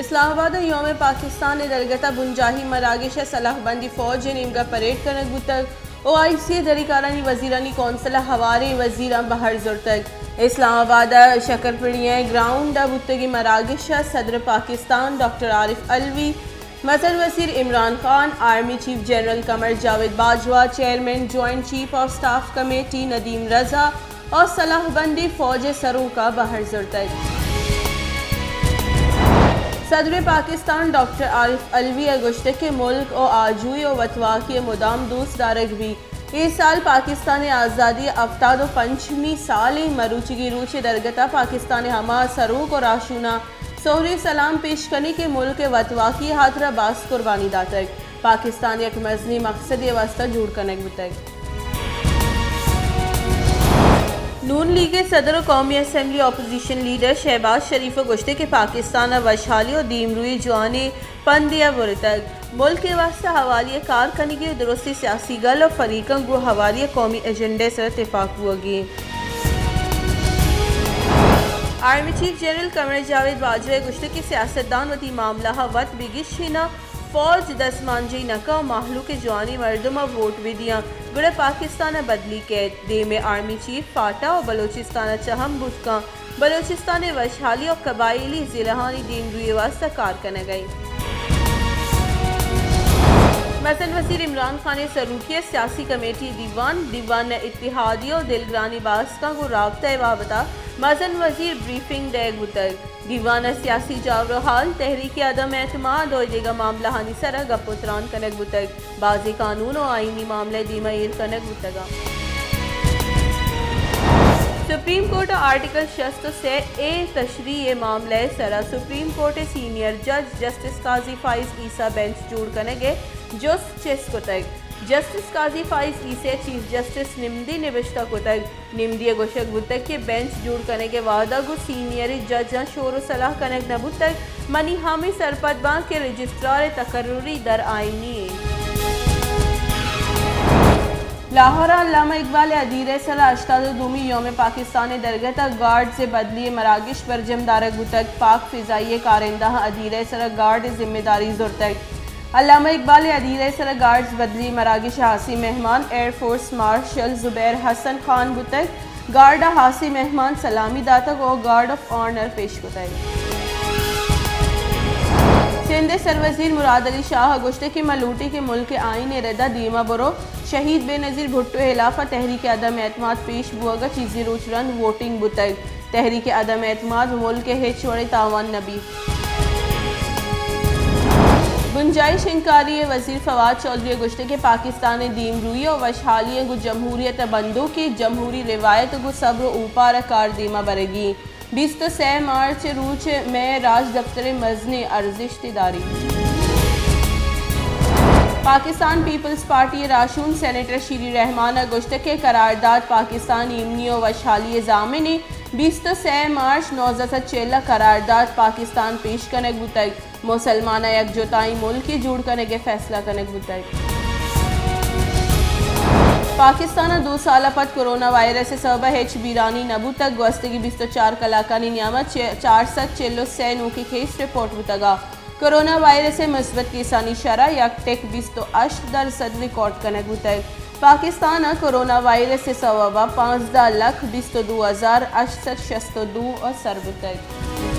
اسلام آباد ءَ یوم پاکستان ءِ درگت ءَ بنجاہی مراگش ءَ سلاہ بندی فوج ءِ نیمگ ءَ پریڈ کنگ بوتگ۔ او آئی سی ءِ دری کارانی وزیرانی کونسل ءَ ہواریں وزیراں بہر زرتگ۔ اسلام آباد ءِ شکرپڑی ءِ گراؤنڈ ءَ بوتگیں مراگش ءَ صدر پاکستان ڈاکٹر عارف علوی، مزن وزیر Imran Khan, army chief general Qamar Javed Bajwa, chairman joint chief of staff committee Nadeem Raza, ءُ سلاہ بندی فوج ءِ سروک ءَ بہر زرتگ۔ صدر پاکستان ڈاکٹر عارف علوی ءَ گوشتگ کہ ملک ءِ آجوئی ءُ وتواکی ءَ مدام دوست دارگ بیت۔ اے سال پاکستان ءِ آزادی ءِ ہفتاد ءُ پنچمی سال ایں، مروچیگیں روچ ءِ درگت ءَ پاکستان ءِ ہما سروک ءُ راہشوناں سہریں سلام پیش کنیں کہ ملک ءِ وتواکی ءِ ہاترا باز قربانی داتگ۔ پاکستان یک مزنیں مقصدے ءِ واستہ جوڑ کنگ بوتگ۔ نون لیگ ءِ صدر ءُ قومی اسمبلی اپوزیشن لیڈر شہباز شریف ءَ گوشتگ کہ پاکستان ءَ وشحالی ءُ دیمروئی ءِ جوانیں پندے ءَ برتگ۔ ملک ءِ واستہ ہواری ءَ کار کنگی ءُ درستیں سیاسی گل ءُ فریقاں گوں ہواری ءَ قومی ایجنڈا ءِ سرا تپاک بوگی انت۔ Army chief general Qamar Javed باجوہ ءَ گوشتگ کہ سیاستدان وتی معاملہ ءَ وت بگیشیناں، فوج دزمانجنی نہ کنت، مہلوک ءِ جوانیں مردم ءَ ووٹ بدیاں، گڑا پاکستان ءَ بدلی کیت۔ دیم ءَ آرمی چیف فاٹا ءُ بلوچستان ءَ چہ ہم بوت کنت۔ بلوچستان ءِ وشحالی ءُ قبائلی ضلعانی دیمروئی ءِ واستہ کار کنگ ءَ انت۔ مزن وزیر عمران خان ءِ سروکی ءَ سیاسی کمیٹی دیوان، دیوان ءَ اتحادی ءُ دلگرانی باسکاں گوں رابطہ ءِ بابت ءَ مزن وزیر بریفنگ دئیگ بوتگ۔ دیوان ءَ سیاسی جاور ءُ حال، تحریک عدم اعتماد ءُ دگہ معاملہانی سرا گپ ءُ تران کنگ بوتگ۔ بازیں قانون ءُ آئینی معاملہ دیما ایر کنگ بوتگ انت۔ سپریم کورٹ ءَ آرٹیکل شست ءُ سے اے تشریح ءِ معاملہ ءِ سرا سپریم کورٹ ءِ سینئر جج جسٹس قاضی فائز عیسی بینچ جوڑ کنگ ءِ جست چست کتگ۔ جسٹس قاضی فائز عیسی ءَ چیف جسٹس نمدی نبشتہ کتگ۔ نمدی ءَ گوشگ بوتگ کہ بینچ جوڑ کنگ ءِ وہد ءَ گوں سینئریں ججاں شور ءُ صلاح کنگ نہ بوتگ، منی ہمے سرپد باں کہ رجسٹرار ءِ تقرری در آئینی انت۔ لاہور ءَ علامہ اقبال ءِ ادیرہ ءِ سرا ہشتاد ءُ دومی یوم پاکستان ءِ درگت ءَ گارڈز ءِ بدلی ءِ مراگش برجم دارگ بوتگ۔ پاک فضائیہ کارندہاں ادیرہ ءِ سرا گارڈ ءِ ذمہ داری زرتگ۔ علامہ اقبال ءِ ادیرہ ءِ سرا گارڈز بدلی مراگش ءِ ہاسیں مہمان ایئر فورس مارشل زبیر حسن خان بوتگ۔ گارڈ ءَ ہاسیں مہمان سلامی داتگ ءُ گارڈ آف آنر پیش کتگ۔ سندھ ءِ سروزیر مراد علی شاہ ءَ گوشتگ کہ ما لوٹیں کہ ملک ءِ آئین ءِ رد ءَ دیما برو۔ شہید بے نظیر بھٹو ءِ ہلاف ءَ تحریک عدم اعتماد پیش بوگ ءَ چیزے روچ رند ووٹنگ بوتگ۔ تحریک عدم اعتماد ملک ءِ ہچ وڑیں تاوان نہ بیت۔ بنجاہی شنگکاری ءِ وزیر فواد چوہدری ءَ گوشتگ کہ پاکستان ءِ دیمروئی ءُ وشحالی ءَ گوں جمہوریت ءِ بندوک ءِ جمہوری روایت ءَ گوں صبر ءُ اوپار ءَ کار دیما برگی۔ بیست ءُ سے مارچ ءِ روچ ءَ مئے راجدپتر ءِ مزنیں ارزشت داری۔ پاکستان پیپلز پارٹی ءِ راہشون سینیٹر شیری رحمان ءَ گوشتگ کہ قرارداد پاکستان ایمنی ءُ وشحالی ءِ ضامن انت۔ بیست ءُ سے مارچ نوزدہ سد چل ءَ قرارداد پاکستان پیش کنگ بوتگ۔ مسلمان ءَ یک جتائیں ملکے جوڑ کنگ ءِ فیصلہ کنگ بوتگ۔ پاکستان ءَ دو سال ءَ پد کرونا وائرس ءِ سبب ءَ ہچ بیرانی نہ بوتگ۔ گوستگیں بیست ءُ چار کلاکانی نیام ءَ چ-، چار سد چل ءُ سے نوکیں کیس رپورٹ بوتگ ءُ کرونا وائرس ءِ مثبت کیسانی شرح یک ٹک بیست ءُ ہشت درسد ریکارڈ کنگ بوتگ۔ پاکستان ءَ کرونا وائرس ءِ سوب ءَ پانزدہ لکھ بیست ءُ دو ہزار ہشت سد شست ءُ دو ءَ سر بوتگ۔